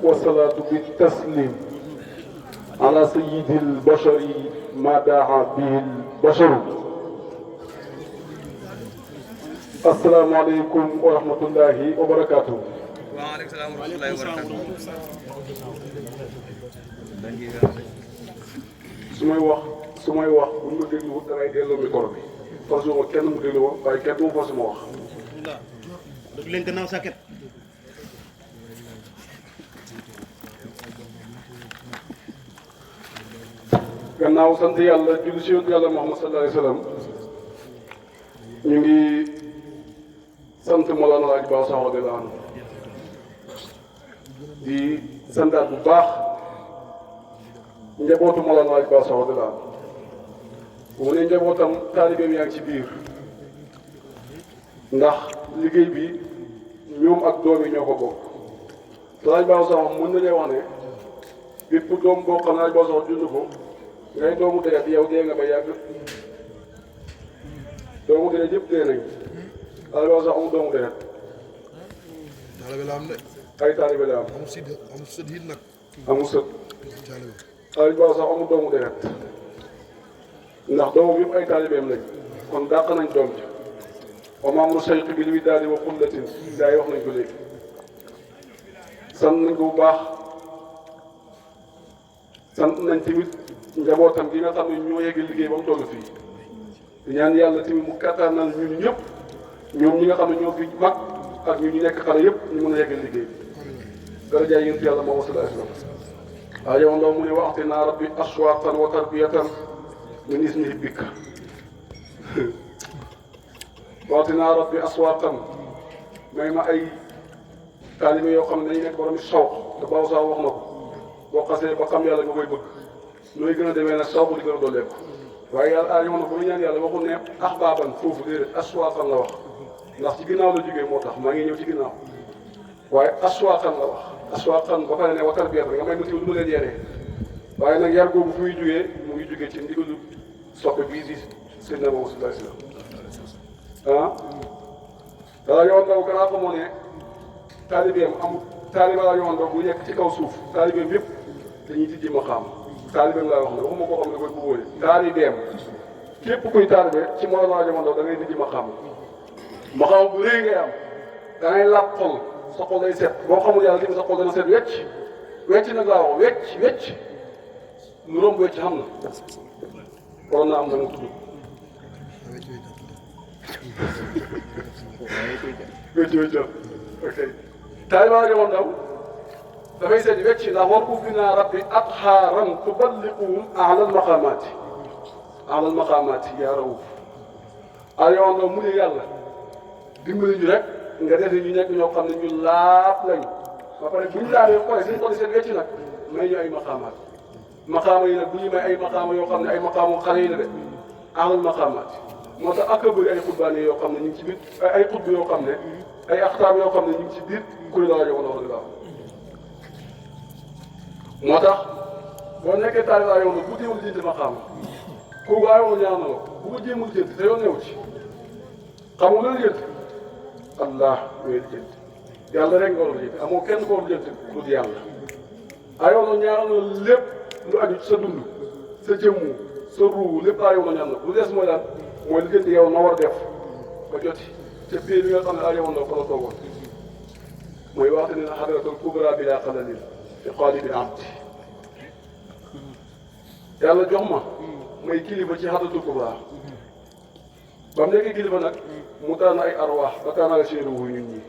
والصلاة بالتسليم على سيد البشر ما دعا به البشر. السلام عليكم ورحمة الله وبركاته. وعليكم السلام ورحمة الله وبركاته. su may wax bu ñu déglu dangay delloo micro bi force ma kenn mu déglu ma waaye kenn du ma force ma wax. dëgg leen gannaaw sàkket. gannaaw sant yàlla julli si yàlla Muhammad sallallahu alayhi wa sallam ñu ngi sant Mawlana Alaaji Ba Sakho radiyallaahu anhu di santaat bu baax njabootu Mawlana Alaaji Ba Sakho radiyallaahu anhu bu mu ne njabootam taalibeem yaa ngi ci biir ndax liggéey bi ñoom ak doom yi ñoo ko bokk Alaaji Ba Sakho mën nañoo wax ne bépp doom boo xam ne Alaaji Ba Sakho dund ko ngay doomu deret yow dee nga ba yàgg doomu deret yëpp dee nañ Alaaji Ba Sakho amul doomu deret taalibe la am de. ay taalibe la am amul sët yi nag. amul sët taalibe. Alaaji Ba Sakho amul doomu deret ndax doomam yëpp ay taalibeem lañ kon dàq nañ doom ji wa maamru sayqi bil widaadi wa xullatin gaa yi wax nañ ko léegi sant nañ ko bu baax sant nañ tamit njabootam gi nga xam ne ñoo yegg liggéey ba mu toll fii di ñaan yàlla tamit mu kattanal ñun ñëpp ñoom ñi nga xam ne ñoo fi mag ak ñun ñu nekk xale yëpp ñu mën a yegg liggéey dara jaay yéen yàlla moom sallallahu alayhi wa sallam waaye yow ndaw mu ne waxte naa rabbi aswaaqan wa tarbiyatan min ismihi bikka waxte naa rabbi aswaaqan may ma ay taalibe yoo xam ne dañu nekk borom sawq te baaw saa wax na ko boo xasee ba xam yàlla nga koy bëgg nooy gën a demee nag sawq di gën a dooleeku waaye yàlla ayoon na bu ñu ñaan yàlla waxul ne ahbaaban foofu déedéet aswaaqan la wax ndax ci ginnaaw la jógee moo tax maa ngi ñëw ci ginnaaw waaye aswaaqan la wax aswaaqan ba pare ne wa tarbiyatan nga may ma ci lu ma leen yaree waaye nag yar googu fu muy jógee mu ngi jógee ci ndigalu soppe bii di Seydina Muhammad sallallahu alayhi wa sallam dara yoon ndaw kanaa xamoo ne taalibeem amul taalibe la yoon ndaw bu nekk ci kaw suuf taalibeem yëpp dañuy tijji ma xam taalibeem laa wax ne waxuma koo xam ne koy bu wóole taalibeem képp kuy taalibe ci Mawlana Alaaji ndaw da ngay tijji ma xam bu rëy ngay am da ngay làpp xol sa xol day set boo xamul yàlla tamit sa xol dana set wecc nag laa wax wecc lu romb wecc xam na waroon naa am na mu tudd wecc ok taalibe Alaaji ndaw dafay seet wecc ndax war ko fi naa rabbi atxaaran tuballiquhum alal maqaamaati yaa rawuf Alaaji ndaw mu ne yàlla dimbali ñu rek nga def ñu nekk ñoo xam ne ñu laab lañ ba pare bu ñu laabee xoolee suñu xol seen wecc nag may ñu ay maqaamaat maqaama yi nag bu ñu may ay maqaama yoo xam ne ay maqaamu xale yi la de alal maqaamaat moo tax ak a bëri ay xutbaane yoo xam ne ñu ngi ci biir ay xutb yoo xam ne ay axtaam yoo xam ne ñu ngi ci biir kuréel Alaaji ndaw la moo tax boo nekkee taalibe Alaaji ndaw bu jéemul jënd maqaama kooku ayoon ñaan na la bu ko jéemul jënd te yoon new ci xam nga loolu jënd allah ngay jënd yàlla rek nga war a jënd amoo kenn koo jënd ku di yàlla ayoon ñaan na lépp lu aju sa dund sa jëmmu sa ruu lépp ayoon ñaan na lu des mooy daal mooy li jënd yow na war a def ba joti te biir bi nga xam ne Alaaji ndaw fa la toogoon mooy waxte ne xadratul kubra bi laa xalalin fi qaalibil abdi yàlla jox ma may kilifa ci xadratul kubra ba mu nekkee kilifa nag mu tànn ay arwaax ba tànnale seen ruuh ñun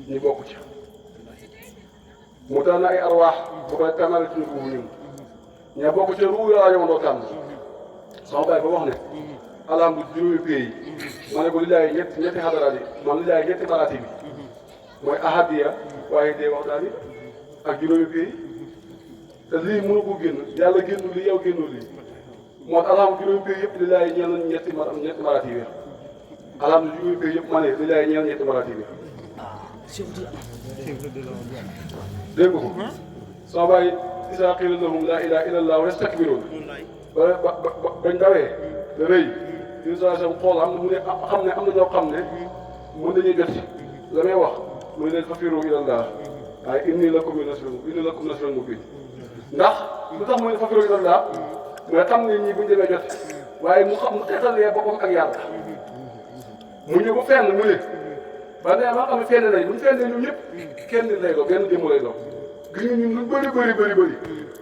ñi bokk ci mu tànn ay arwaax ba pare tànnale suñu ruuh ñun ña bokk ci ruuh Alaaji ndaw tànn sama baay ba wax ne alhamdulilah juróomi pays ma ne ko li laay ñetti xadaraat yi man li laay ñetti maraati bi mooy ahadiya waaye dee waxtaan yi ak juróomi pays te lii mënu ko génn yàlla génnul lii yow génnul lii moo tax alhamdulilah juróomi pays yëpp li laay ñeel ñetti maraati yi alhamdulilah juróomi pays yëpp ma ne li laay ñeel ñetti maraati yi dégg nga ko sama baay isaa qiila lahum laa ilaaha illallaah yastakbiruun bañ dawee da rëy utilisation xool am na mu ne xam ne am na ñoo xam ne mën nañuy jot la may wax muy leen fafiru ilallah waaye inni lakum nasrun mubiin ndax lu tax mooy fafiru ilallah mooy xam ne ñii buñ demee jot waaye mu xam mu teqalee boppam ak yàlla mu ñëw ba fenn mu ne ba nee ma xam ne fenn lay buñ fenn ñun ñëpp kenn lay doon benn jëmm lay doon gis nga ñun lu bëri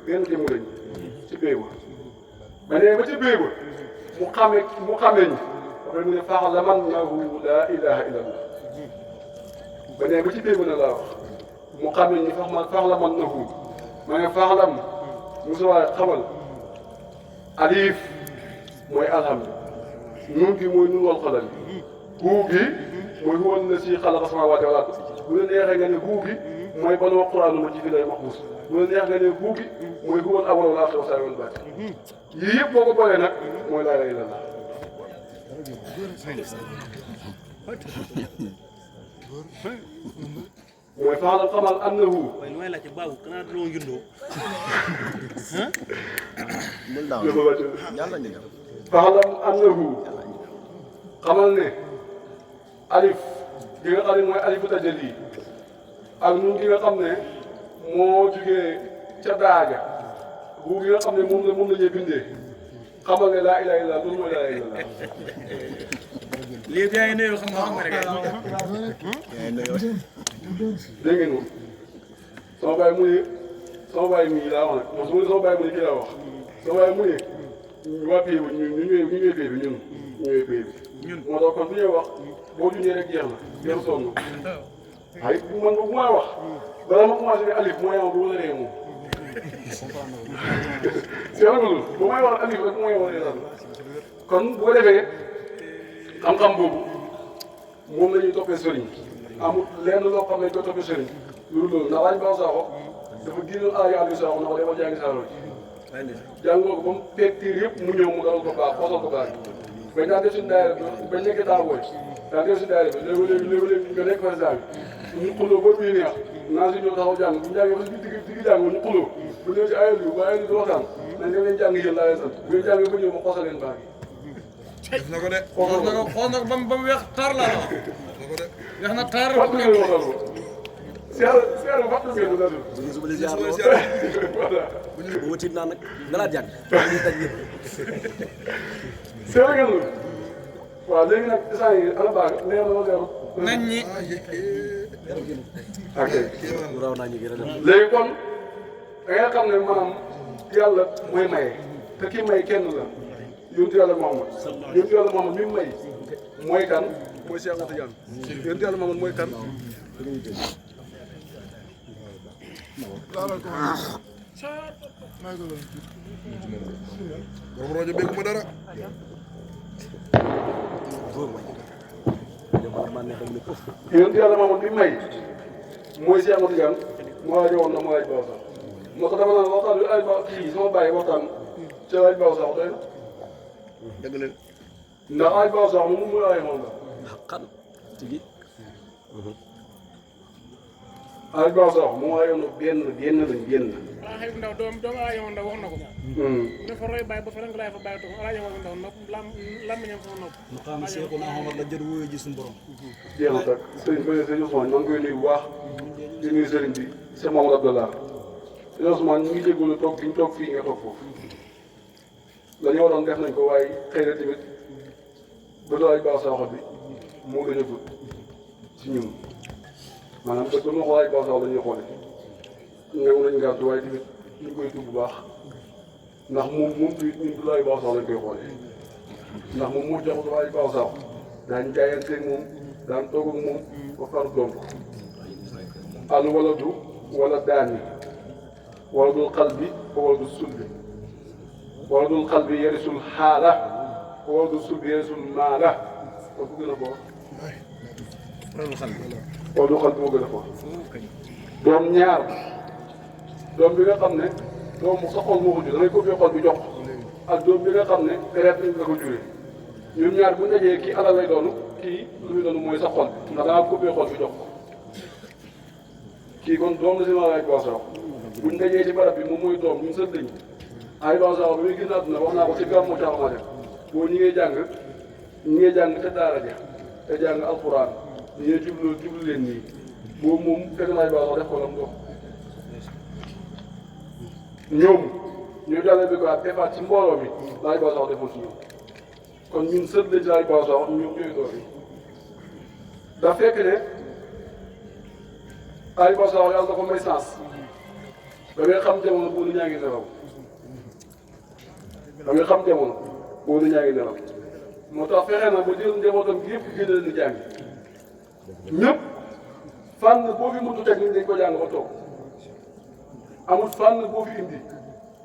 benn jëmm lañ ci béy ba nee ba ci béy ba mu xamee ñu après mu ne fa'lam annahu laa ilaaha illallah ba nee ba ci béy ba ne laa wax mu xamee ñu fa'lam annahu ma ne fa'lam Moussa xamal alif mooy alhamdu nuun gi mooy nun wal qalam huu gi mooy huwa allazii xalaqa samaawaati wal ard bu la neexee nga ne huu gi mooy bal wa qur'aanun majiid lay mahfuuz bu la neexee nga ne huu gi mooy huwa al awwal wal aaxir was zaahir wal baatin yii yëpp boo ko boolee nag mooy laa ilaaha illallaah mooy fa'lam xamal annahu waaye lu may laajte baabu kanaa daloo yëndoo fa'lam annahu xamal ne alif gi nga xam ne mooy alifu tajalli ak nun gi nga xam ne moo jugee ca daaga bu gi nga xam ne moom la ñuy bindee xamal ne laa ilaaha illallaah loolu mooy laa ilaaha illallaah lii yaa ngi nuyoo xam nga rek dégg ngeen moom sama baay mu ne sama baay mii laa wax nag moom su ma ne sama baay mu ne kii laa wax sama baay mu ne waa pays bi ñu ñëwee pays bi ñun ñëwee pays bi moo tax kon bu ñuy wax boo junjee rek jeex na jeex sonn ay man bu may wax bala ma commencé ne alif mooy am bu wala ree moom seetlu bu may wax alif rek mooy wax ree kon bu ko defee xam-xam boobu moom la ñuy toppee sëriñ amul lenn loo xam ne dañ koy toppee sëriñ loolu ndax laaj Ba Sakho dafa génnoon aaya Aliou Sakho na ko demal jàngi saaro ji jàngoo ko ba mu peeg tiir yëpp mu ñëw mu dalal ko baax xoosal ko baax bañ daan def suñu daayira bi bañ nekkee daa booy daan def suñu daayira bi léegi nga nekk président bi ñu xuloo ba bii neex naa si ñëw taxaw jàng bu ñu jàngee ba si digg jàng ñu xuloo bu ñëw si ayel bi ba ayel bi di waxtaan nañ dem leen jàng yéen laa leen sant bu ñu jàngee ba ñëw ma xoosal leen baax def na ko de. xool na ko ba mu weex tar la wax def na ko de. weex na tar fàttali ngeen waxal ko seetlu fàttali ngeen waxal ko. suba di ziar voilà. bu ma tiit naa nag galaat jàng seetlu ngeen loolu. waaw léegi nag instant yii ana baax leer na ma leerul. nañ ñi ok raw naa ñu gën a dem léegi kon da ngay xam ne maanaam yàlla mooy maye te ki may kenn la yonent yàlla Muhammad yonent yàlla Muhammad mi may mooy kan mooy Cheikh Anta Diagne yonent yàlla Muhammad mooy kan. borom rajo beegu ma dara. yonent yàlla Muhammad mi may mooy Cheikh Anta Diagne moo la joxoon na moo laaj baaw sax moo tax dama naan waxtaan bi ay ba kii sama bàyyi waxtaan ca laaj baaw sax doy na. dëgg la. ndax ay baaw sax moom mooy ay moom la. xan tigi ay baaw sax moom ay yoon génn lañ génn. ah xëy na ndaw doomu aadama ndaw wax na ko. dafa roy bàyyi ba fa nga laay fa bàyyi toog alaaji wax ndaw nopp làmmiñam sama nopp. mu xam ne Seexu naa Omar la jot wóoyoo ji suñu borom. jeex na tak sëriñ sëriñ Ousmane maa ngi koy nuyu bu baax di nuyu sëriñ bi Cheikh Mamadou Abdallah sëriñ Ousmane ñu ngi jégalu toog fi ñu toog fii nga toog foofu la ñu waroon def nañ ko waaye xëy na tamit ba doy baax saaxo bi moo gën a gudd ci ñun maanaam bët ba ma xoolaay baax saaxo la ñuy xoole ñëw nañ gàttu waaye tamit ñu koy tudd bu baax ndax moom tamit ñun du laay baax saaxo lañ koy xoolee ndax moom moo jox laay baax saaxo daañu jaayanteeg moom daan toog ak moom ba far doom al waladu wala daani waladul qalbi waladul sulbi waladul qalbi yarisul xaala waladul sulbi yarisul maala kon ku gën a fort waladul qalbi moo gën a fort doom ñaar doom bi nga xam ne doom sa xol moo ko jur da ngay copier xol bi jox ak doom bi nga xam ne deret nga ko juree ñun ñaar bu dajee kii alal lay doonu kii lu muy doon mooy sa xol ndax da ngaa coupé xol bi jox ko kii kon doom la si ma ay baasaw buñ dajee ci barab bi moom mooy doom ñun sët lañ ay baasaw bi muy gis àdduna wax naa ko ci gàmmu Thiaw def boo ñi ngay jàng te daara ja te jàng alxuraan ñi ngay jublu leen nii boobu moom fekk naa baax sax def ko la mu dox ñoom ñoo jàllale bi ko ak defaat ci mbooloo mi laaj baax sax deful ci ñoom kon ñun sët lañ ci laaj baax sax ñoom ñooy doon yi daa fekk ne laaj baax sax yàlla da ko may sens ba ngay xam jamono boo nu ñaa ngi nelaw ba ngay xam jamono boo nu ñaa ngi nelaw moo tax fexe na ba jël njabootam gi yëpp génne leen di jàng ñëpp fànn boo fi mëntu teg dañ ko jàng ba toog amul fànn boo fi indi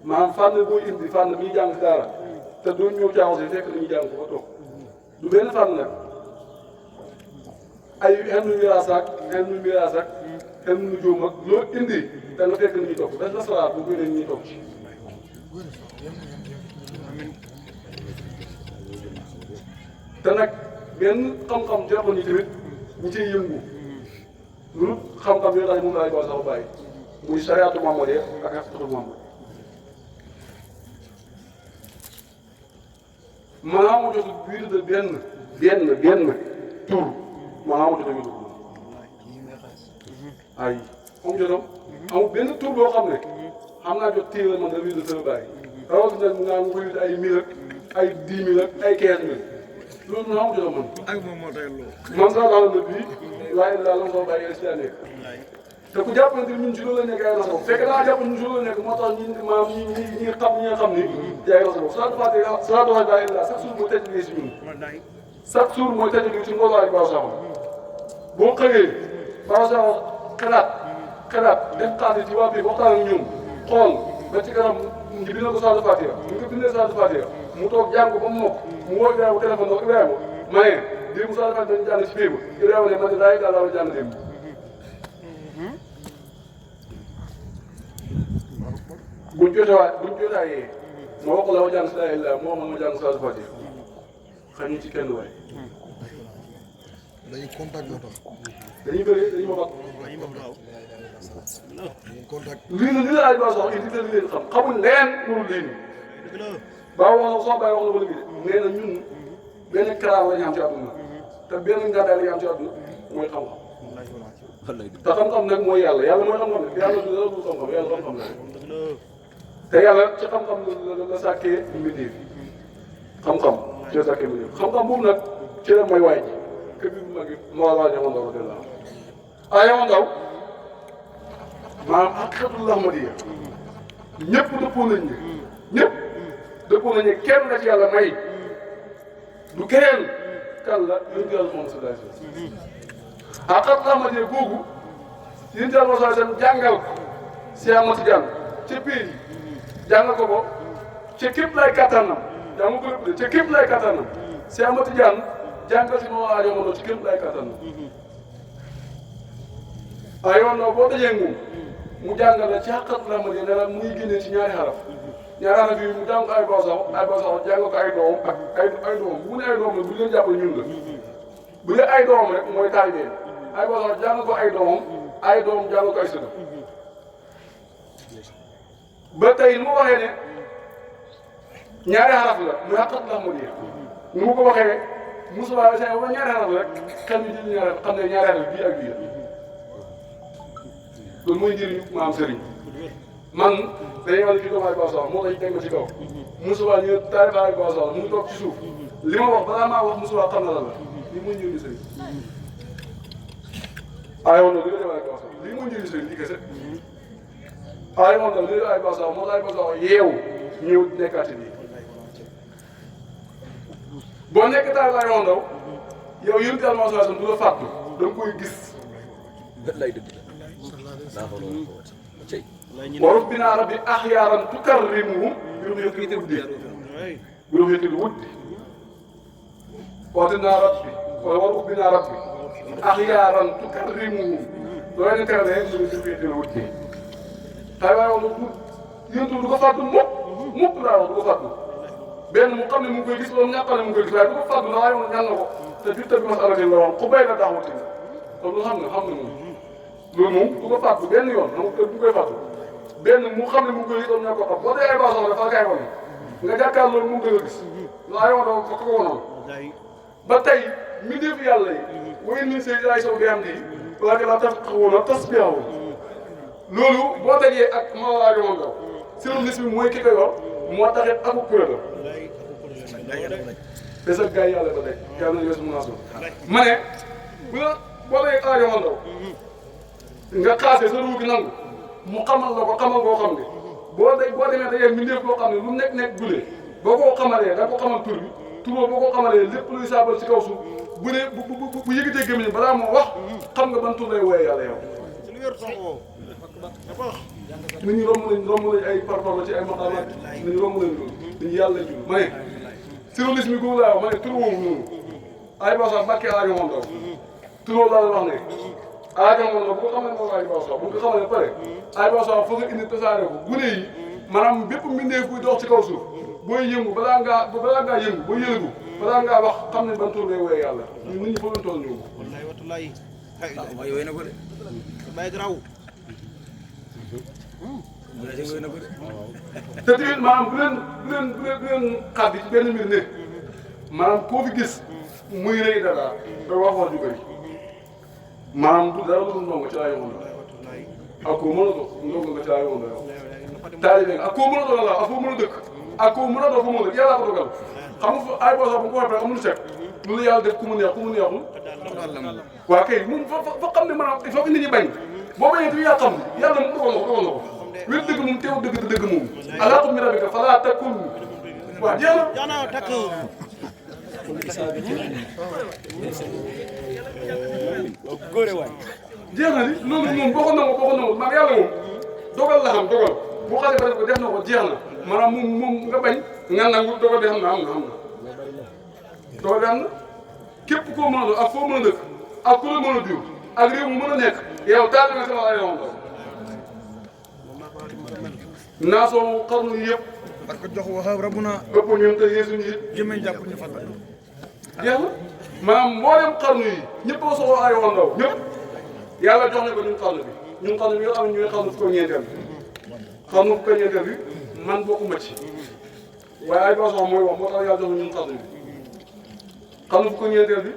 maanaam fànn boo indi fànn bi jàng si dara te doon ñëw caaxaan si fekk dañuy jàng ko ba toog du benn fànn nag ay xel nu miraas ak xel nu jóom ak loo indi te nga fekk nañuy toog benn nasaraat bu koy ne ñuy toog ci te nag benn xam-xam jàppoon ni tamit ñu ciy yëngu lu xam-xam yoo tax moom laay baax sax bàyyi muy sariyaatu Muhammad ak xaqiiqatu Muhammad maanaam mu jot wiir de benn tur maanaam mu jot a wiir ay am jotam amul benn tur boo xam ne xam naa jot téere man da wiir de sama bàyyi rawatina mu ngaa mu koy wiir ay 1000 ak ay 10 000 ak ay 15 000 loolu noonu am jotam man ak moom moo tayal loolu. man sax daal na bii waaye daal la ma soo bàyyi si daa nekk te ku jàpp ne ñun ci loolu la nekk ay nasaraan fekk daa jàpp ñun ci loolu la nekk moo tax maanaam ñi nga xam ni yaay nasaraan salaatu alayhi wa sallam chaque jour mooy tëj si ñun chaque jour mooy tëj si mbooloo baaw sax boo xëyee baaw sax xalaat def xaati ci waa bii waxtaan ak ñoom xool ba ci kanam ñu bindal ko salaatu Fatiha ñu ko bindee salaatu Fatiha mu toog jàng ko ba mu mokk mu woo Ibrahima téléphone wax Ibrahima maye démb salaatu Fatiha dañu jàng si biir ba Ibrahima ne man de daay daal la jàng démb buñ jotaayee moo wax la ma jàng si laa ilaaha moo wax ma jàng salaatu Fatiha xam ñu ci kenn waay dañuy contact moo tax. dañuy bëri dañuy mokk contact. lii la ay baax sax indi te li leen xam xamuñ leen nuru lii baa wax na soo bàyyi wax na ba léegi de nee na ñun benn karaar la ñu am ci àdduna te benn ngàddaay la ñu am ci àdduna mooy xam-xam te xam-xam nag mooy yàlla mooy xam-xam ne yàlla du dara du xam-xam yàlla xam-xam la te yàlla ci xam-xam la sàkkee mbindeef xam-xam ci la sàkkee mbindeef xam-xam boobu nag ci la mooy waay ji kër bi bu mag it moo la Yaman Ndaw de la Yaman Ndaw maanaam haqiiqatul ahmadiyya ñëpp dëppoo nañ ne ñëpp dëppoo nañ ne kenn la ci yàlla may du keneen kan la yonent yàlla Muhammad sallallahu alayhi wa sallam haqiiqatul ahmadiyya googu yonent yàlla Muhammad sallallahu alayhi wa sallam jàngal ko si Ahmad Tijaan ca pays yi jàngal ko ko ca képp lay kattanam jàngal ko lépp de ca képp lay kattanam si Ahmad Tijaan jàngal si moom Yaman Ndaw ci képp lay kattanam Yaman Ndaw boo dajee moom mu jàngal la ci haqiiqatul ahmadiyya ne la muy génnee ci ñaari xaraf yi mu jàng ko ay baasax jàng ko ay doom ak ay doom bu ne ay doom la bu leen jàppale ñun la bu dee ay doom rek mooy taalibe ay baasax jàng ko ay doom jàng ko ay sëtam ba tey nu ma waxee ne ñaari xaraf la muy haqiiqatul ahmadiyya nu ma ko waxee Moussa Seye wala ñaari xaraf rek xel mi jël ñaari xam ne ñaari xaraf bii ak bii loolu mooy njëriñu maam Serigne man dañuy wax ne fii doomu ay baax moo tax ñu teg ma ci kaw Moussa ñu taay ba ay baax mu ngi toog ci suuf li ma wax balaa maa wax Moussa xam na la lii mooy njëriñu Serigne Yaman Ndaw li nga def ay baax lii mooy njëriñu Serigne lii kese Yaman Ndaw li nga def ay baax moo tax ay baax yeewu ñëw nekkaati nii boo nekk taal la Yaman Ndaw yow yëngu taal maa du la fàttu da nga koy gis. lay dëgg la wa rabbina rabbi axyaaran tukarrimuhum bi ru'yatil wuddi bi ru'yatil wuddi wa rabbina rabbi axyaaran tukarrimuhum loo leen teralee bi ru'yatil wuddi xëy na yow yëngu du ko fàttu mukk laa wax du ko fàttu benn mu xam ne mu ngi koy gis loolu ñàkk ne mu ngi koy gis waaye du ko fàttu ndax yow ñaan na ko te biir tamit masalatin la woon ku béy la daaxuti kon lu xam ne moom loolu moom du ko fàttu benn yoon moom du koy fàttu benn mu xam ne mu ngi koy gis loolu ñàkk ko xam boo dee ay baaxoon dafa kay wane nga jàkkaar loolu mu ngi gën a gis ndax yow doo ko wonoon ba tey mbindeefu yàlla yi way min say ay sow di am di wala la tafqahuuna tasbiihahum loolu boo dajee ak Mawla Yoon Ndaw symbolique bi mooy ki ko yor moo taxit aku kuréelam te sa gars yi yàlla ba tey yàlla na yooyu mun naa suuf ma ne bu la boo dajee ak Yoon Ndaw nga xaasee sa ruu gi nangu mu xamal la ko xamal boo xam ne boo demee dajee mbindeef boo xam ne lu nekk gulee boo ko xamalee da nga ko xamal tur bi tur boo ko xamalee lépp luy saabal ci kaw suuf bu dee bu yëgatee gémmiñ balaa moo wax xam nga ban tur lay wooyee yàlla yow. nit ñi romb nañ ay parparlo ci ay maqaamaat nit ñi romb nañ loolu nit ñi yàlla jul ma ne symbolisme bi googu laa wax ma ne tur woowu noonu ay basa Mbàkke Aajo Moom Ndaw tur woowu laa wax ne Aajo Moom Ndaw bu ko xamee moom ay basa bu ko xamee pare ay basa foog nga indi tasaare ko gune yi maanaam bépp mbindeef buy dox ci kaw suuf booy yëngu balaa ngaa yëngu booy yëngu balaa ngaa wax xam ne ban tur lay wooyee yàlla ñun nit ñi foofu lañ toll ñoom. wallaay watulaay. waaw yooyu na ko de. bàyyi garaaw. yooyu na ko de. te tamit maanaam bu leen xaddi ci benn mbir ne maanaam koo fi gis muy rëy dara da wax wax ju bëri maanaam du dara lu ndongo ci laa yomoon la ak koo mën a dox ndongo nga ci laa yomoon la yow taalibe nga ak koo mën a dogal la ak koo mën a dëkk ak koo mën a dox fu mu dëkk yàlla ko dogal xam nga ay boo sax bu ko waxee amul sekk lu la yàlla def ku mu neexul waa kay moom fa xam ne maanaam il faut que nit ñi bañ boo bañee tamit yaa xam ne yàlla moom dogal na ko wér dëgg moom teew dëgg moom alaa qawmi rabbika falaa takun waaw jeex na jaana takk góore waay. jeex na ni loolu moom boo ko nangu maanaam yàlla moom dogal la xam dogal bu xasee ba def ko def na ko jeex na maanaam moom nga bañ nga nangu dogal bi xam na dogal bi am na képp koo mën a doon ak foo mën a dëkk ak ku la mën a diw ak réew mu mën a nekk yow taal nga sama ay yoon naasoo xarnu yëpp parce que jox waxaab rabbuna ëpp ñun te yeesu ñu it jëmmeñ jàpp ñu fàttal. jeex na maanaam mboolem xarnu yi ñëpp a soxla ay yoon ndaw ñëpp yàlla jox na ko ñun xarnu bi ñun xarnu bi nga xam ne ñooy xarnu fu ko ñeenteel xarnu fu ko ñeenteel bi man bokkuma ci waaye ay boo mooy wax moo tax yàlla jox na ñun xarnu bi xarnu fu ko ñeenteel bi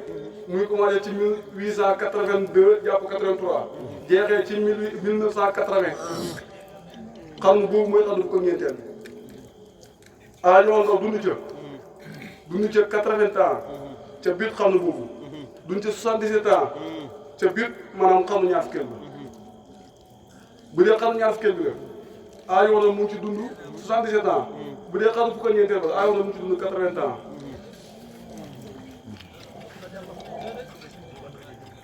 muy commencé ci 1882 jàpp 83 jeexee ci 1980 xarnu boobu mooy xarnu fu ko ñeenteel bi ah yoon ndaw dund ca 80 ans ca biir xarnu boobu dund ca 77 ans ca biir maanaam xarnu ñaar fukkeel bi bu dee xarnu ñaar fukkeel bi la ah yoon ndaw mu ngi ci dund 77 ans bu dee xarnu fu ko ñeenteel ba ah yoon ndaw mu ngi ci dund 80 ans.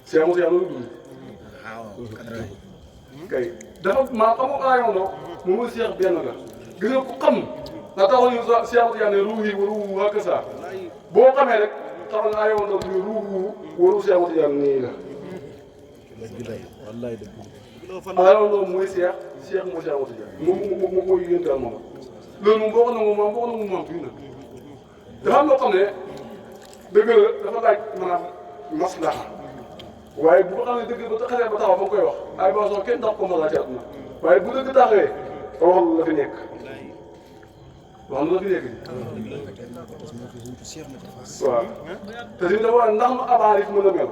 Cheikh Moussa yàlla loolu dund. kay dafa maa xamul ah yoon ndaw moom mooy Cheikh benn la gis nga ku xam. ndax taxul ñu Cheikh Moussa ne ruuhi wa ruuhu hakaza boo xamee rek taxul naa yow nag ñu ruuhu wa ruuhu Cheikh Moussa nii la. wallaay dëgg ah yow loolu mooy Cheikh Moussa moom mooy yëngal moom. loolu moom boo ko nangu moom fii nag dafa am loo xam ne dëgg la dafa laaj maanaam maslaha waaye bu ko xam ne dëgg ba xasee ba taxaw ba nga koy wax ay baaxoo kenn tax ko maslaa ci àdduna waaye bu dëgg taxawee waxal la fi nekk. wax nga fi léegi waaw te tamit dafa war ndax ma abaarif mën a mel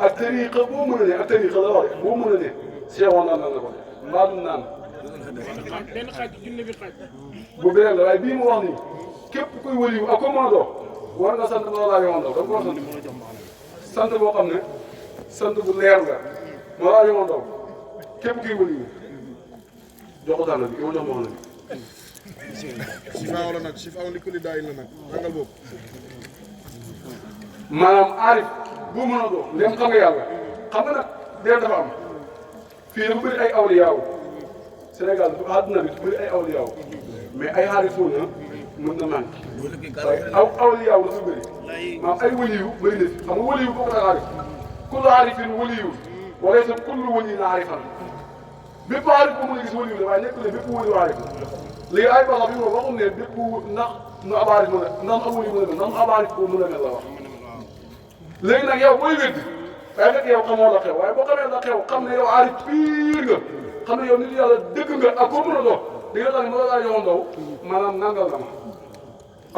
ak tariixa boo mën a ne ak tariixa la wax boo mën a ne seexoon naan na ko mbaa du naan benn xaaj junne bi xaaj. bu beneen la waaye bii mu wax nii képp kuy wëliwu ak ko mën a dox war nga sant ma laa yoon daw da nga ko sant boo xam ne sant bu leer nga ma laa yoon daw képp kuy wëliwu jox ko tànn bi ki ma jox ma wax na sifaaw la nag sifaaw li kulli daay la nag rangal boobu maanaam aarif boo mën a doon ndem xam nga yàlla xam nga nag deel dafa am fii dafa bëri ay awliyaaw Sénégal dafa àdduna bi dafa bëri ay awliyaaw mais ay aarifoon na mën na manqué waaye awliyaaw dafa bëri maanaam ay waliyu bëri na fi xam nga waliyu boo ko nag aarif kullu aarifin waliyu wala sa kullu waliyin aarifan bépp aarif boo mën a gis waliyu la waaye nekk ne bépp waliyu aarif léegi ay baax bi moom waxum ne bépp ndax nu abaarif mën a ndax nu amul mën a mel ndax nu abaarif boobu mën a mel la wax léegi nag yow booy wéddi waaye fekk yow xamoo la xew waaye boo xamee la xew xam ne yow aarif piir nga xam ne yow nit yàlla dëgg nga ak koo mën a dox di nga xam ne mën laa yow ndaw maanaam nangal na ma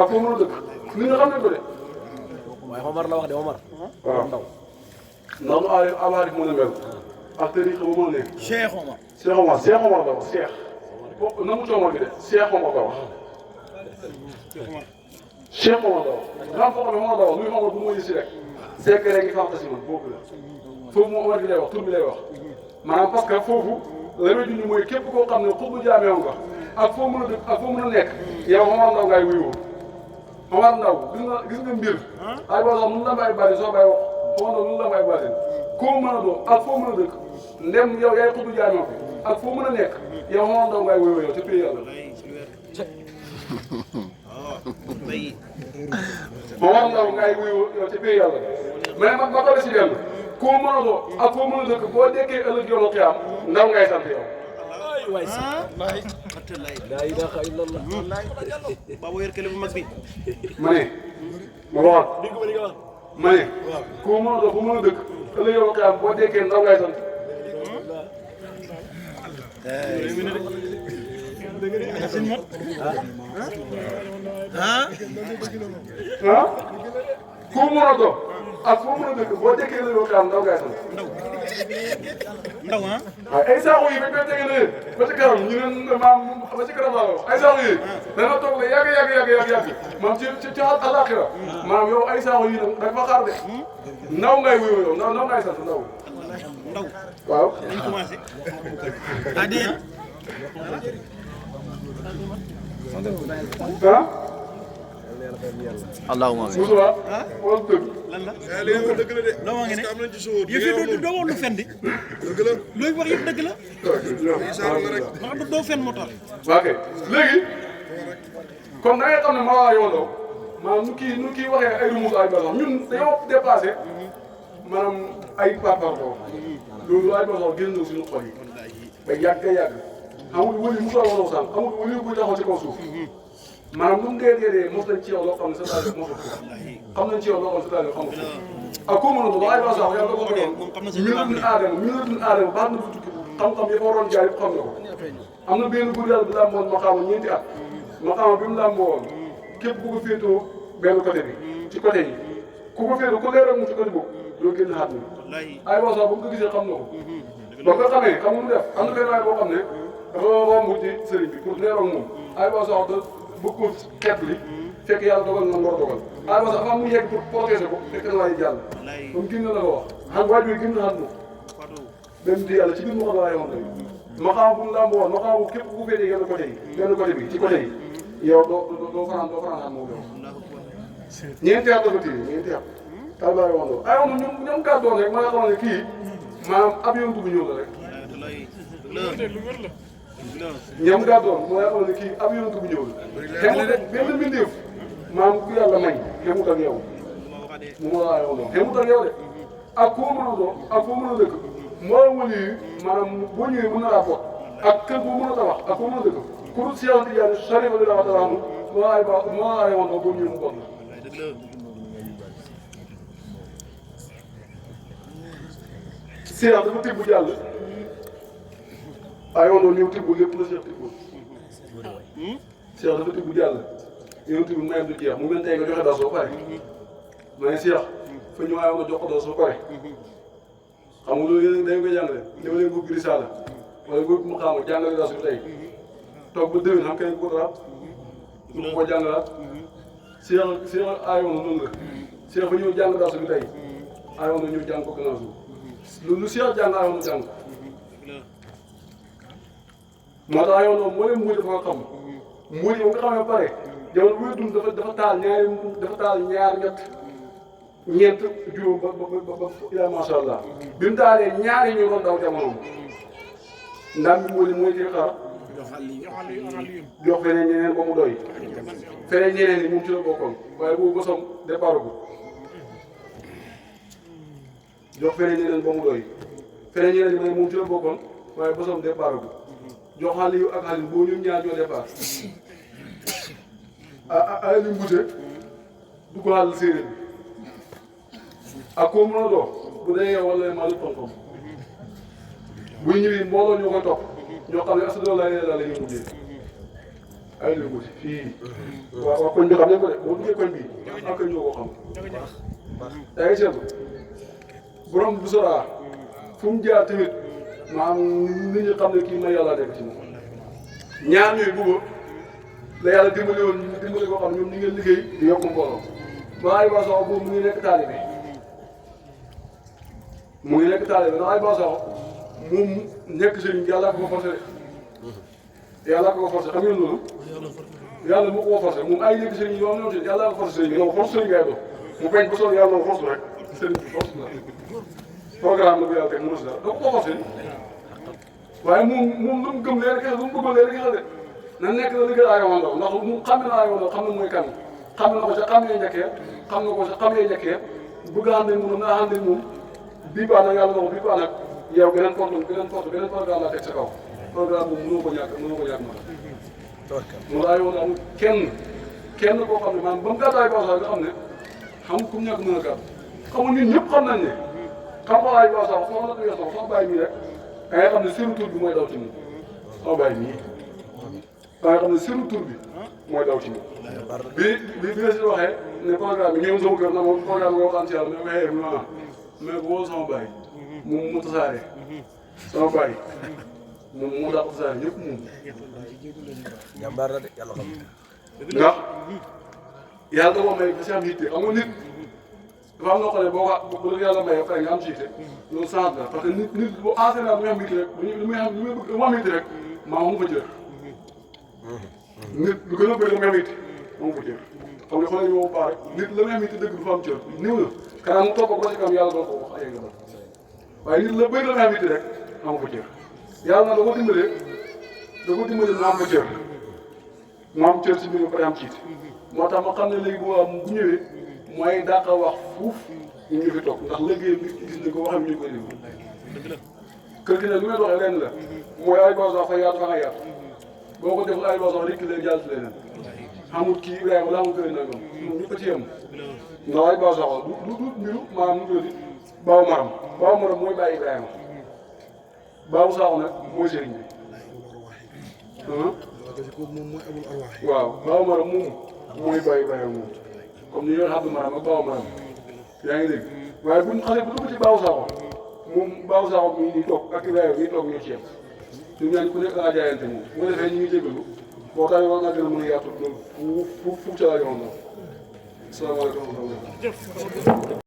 ak koo mën a dëgg nit ñi xam nañ ko de waaye Omar la wax de Omar. waaw ndaw ndax nu abaarif mën a mel ak tariqa bu mën a nekk. Cheikh Omar. Cheikh Omar Cheikh Omar la wax Cheikh. boo na mu coomal bi de Cheikh Omar la wax. Cheikh Omar la wax. grand foo xam ne Omar la wax luy Omar bu ma yësi rek. secret gi fànta si man boobu la. foofu moom Omar bi lay wax tur bi lay wax. maanaam parce que foofu la may dund mooy képp koo xam ne xutbu jaameew nga ak foo mën a dëkk ak foo mën a nekk yow Omar Ndaw ngay wuyoo Omar Ndaw gis nga mbir ay boo sax mun la may bari soo bay wax Omar Ndaw mun la may bari koo mën a doon ak foo mën a dëkk ndem yow yaay xutbu jaameew bi ak foo mën a nekk yow Omar Ndaw ngay wuyoo yow ci pays yàlla Omar Ndaw ngay wuyoo yow ci pays yàlla mais man ba pare si dellu koo mën a doon ak foo mën a dëkk boo dekkee ëllëg yoonu xiyaam ndaw ngay sant yow. waay sax laa ilaaha illallah Baba yor kële bu mag bi. ma ne ma waxoon ma ne koo mën a doon fu mën a dëkk ëllëg yoonu xiyaam boo dekkee ndaw ngay sant. ah koo mën a doon ak foo mën a dëkk boo dekkee ëllëg yoonu xiyaam ndaw ngay sant. Ndaw ah. waaw ay saako yi bañ koy tege ne ba ci kanam ñu ne maam ba ci kanam laa wax ay saako yi dana toog la yàgg maam ci àllaaxira maam yow ay saako yi nag da nga fa xaar de ndaw ngay wuyoo yow ndaw ngay sant ndaw. Ndaw. waaw. dañ commencé. ah déet. ah. allahumma amiin. Moussa wala dëgg. lan la. li nga wax dëgg la de. loo ma ngi ne parce que am nañ ci sóor. yëf yi doo wax lu fen di. dëgg la. looy wax yëpp dëgg la. isaar la rek. ndax doo fen moo tax. ok léegi comme da ngay xam ne maa yow ndaw maanaam nu kii waxee ay rumus ay basax ñun dañoo dépassé maanaam ay parparloo loolu ay basax génn na suñu xol yi ba yàgg amul wëli mu soo waroo sànq amul wëli buy taxaw ci kaw suuf maanaam lu mu dee mos nañ ci yow loo xam ne sa taal bi mosut ko xam nañ ci yow loo xam ne sa taal bi xamut ko ak koo mën a doon ay basax yàlla da ko doon ñu la dun aadama baax na bu tukki xam-xam yi fa waroon jaar yëpp xam na ko am na benn góor yàlla bi làmboon ma xaama ñeenti at ma xaama bi mu làmboo woon képp ku ko féetoo benn côté bi ci côté yi ku ko féetoo ku leeral mu ci côté boobu doo génn xaat ni ay wasaw ba mu ko gisee xam na ko ba ko xamee xam nga mu def am na benn waay boo xam ne dafa romb ci sëriñ bi pour leeral moom ay wasaw da bëgg ko xeet li fekk yàlla dogal na war a dogal ay wasaw avant mu yegg pour protéger ko fekk na waay jàll comme génn la ko wax xam waaj bi génn xaat na benn di yàlla ci biir ma xam laa yoon tamit ma xam bu mu làmb woon ma xam képp ku féetee yenn côté yi benn côté bi ci côté yi yow doo fanaan xaat moom yow ñeenti at la ko téye ñeenti at taal baa yoon ay woon ñoom gàddoon rek ma nga xam ne kii maanaam ab yoon bu ñëw la rek ñoom gàddoon ma nga xam ne kii ab yoon bu ñëw la xemut benn mbindeef maanaam ku yàlla may xemut ak yow mu ma laa yoon xemut ak yow de ak koo mën a doon ak koo mën a dëkk moo wëli yi maanaam boo ñëwee mën na laa bot ak kër boo mën a tabax ak koo mën a dëkk ku dul Cheikh Tidiane Chérif li la wax dara moo ay ba moo ay woon boo ñëwee mu bot la Cheikh dafa tibb jàll ay woon ñëw tibb lépp la Cheikh tibb Cheikh dafa tibb jàll yow tibb mayam du jeex mu mel tey nga joxe dara soo pare ma ne Cheikh fa ñu waaye woon jox ko dara soo pare xam nga loolu yéen dañu koy jàngale ñëw leen bëgg risaala wala bëgg mu xaama jàngale daa suñu tey toog ba déwén xam kenn ko daraat du ko jàngalaat Cheikh aayoon na noonu la Cheikh fa ñëw jàng daa suñu tey aayoon na ñëw jàng ko gannaaw suuf lu Cheikh jàng aayoon na jàng moo tax aayoon na moo leen muuj dafa nga xam muuj yow nga xamee ba pare jamono bu dund dafa taal ñaar ñeent juróom ba yaa macha allah bi mu taalee ñaari ñu doon daw jamonoom ndam bi mooy ci xar jox feneen ñeneen ba mu doy feneen ñeneen ñi moom ci la bokkoon waaye boobu bosom départ gu jox feneen ñeneen ba mu doy feneen ñeneen ñi moom ci la bokkoon waaye bosom départ gu jox xale yu ak xale boo ñoom ñaar ñoo départ ah li mbute du ko xàll séeréer bi ak koo mën a doon bu dee yow wala maa lu tontom buy ñëwee mbooloo ñoo koy topp ñoo xam ne asalaamaaleykum la ñuy mujjee ay la guddi fii waaw koñ bi xam ne ko de boo duggee koñ bi ak koñ ñoo ko xam yaa ngi seetlu borom bu soraa fu mu jaar tamit maanaam nit ñi xam ne kii may yàlla nekk ci moom ñaar ñooy bëgg la yàlla dimbali woon dimbali koo xam ne ñoom ñu ngi liggéey di yokk mbooloo maa ay basaxo boobu mu ngi nekk taalibe ndax ay basaxo moom nekk sëriñ yàlla ko forcé yàlla ko forcé xam ngeen loolu yàlla moo ko forcé moom ay nekk sëriñ yoo xam ne yàlla ko forcé sëriñ bi donc force sëriñ ngay doon mu bañ ba sonn yàlla force rek sëriñ bi force la programme la bu yàlla teg mënu si dara da ko forcé waaye moom lu mu gëm leen kese lu mu bëggoon leen kese de na nekk la liggéey Ayou Ndaw ndax mu xam ne Ayou Ndaw xam ne mooy kan xam na ko sa xam yee njëkkee xam na ko sa xam yee njëkkee bëgg a ànd ak moom naa ànd ak moom bii baax nag yàlla na ko bii baax nag yow beneen programme laa teg sa kaw programme boobu mënoo ko ñàkk ma mu Ayou Ndaw amul kenn koo xam ne maanaam ba mu gàddaay Baw Sax nga xam ne xamul ku mu ñàkk mën a gàtt xamul ñun ñëpp xam nañ ne xam nga Ayou Baw Sax soo la tuyee sama bàyyi mii rek da ngay xam ne seen tur bi mooy daw ci ñun sama bàyyi mii da nga xam ne seen tur bi mooy daw ci ñun bi nga si waxee ne programme bi ñëw sama kër na moom programme nga waxtaan ci yàlla mais waxee mu mais boo sama bàyyi moom mu tasaare sama bàyyi moom moo daa ko tasaare ñëpp moom jàmbaar la de yàlla xam ndax yàlla da koo may ba si am yitte xam nga nit dafa am loo xam ne boo ko bu la yàlla may ba pare nga am ci yitte loolu change la parce que nit bu enseignant bu muy am yitte rek lu muy am yitte rek maa mu fa jël nit lu gën a bëri la muy am yitte moom fa jël xam nga xoolal ñu bu baax rek nit la muy am yitte dëgg du fa am cër néew na kanam mu toog ko ba ci kam yàlla doo ko wax ay nga waaye nit la bëri la muy am yitte rek amu fa cër yàlla na da ko dimbalee mu am fa cër mu am cër si biir ba pare am ciit moo tax ma xam ne léegi bu ñëwee mooy dàq wax fuuf ñu fi toog ndax léegi gis ni ko waxam ñu koy déglu kër gi ne li may doxee lenn la mooy ay basax fa yaatu fa nga yaatu boo ko deful ay basax rek leen jàll si leneen xamul kii Ibrahima la xamul kër nangam moom ñu ko ci yem ndax ay basax du mbiru maanaam mu tudd baaw maram mooy bàyyi Ibrahima baaw saxu nag mooy sëriñ bi waaw baaw maram moom mooy bàyyi Ibrahima moom comme ni ñu doon xam ne maanaam ak baaw maanaam yaa ngi dégg waaye bu ñu xasee bu dugg ci baaw saako moom baaw saako bi di toog ak Ibrahima bi toog ñoo ci yem ñun ñaan ku nekk da ngaa jaayante moom bu ko defee ñu ngi jégalu boo tax war naa gën a mën a yaatu loolu fu ca la yoon la. asalaamaaleykum wa rahmatulah.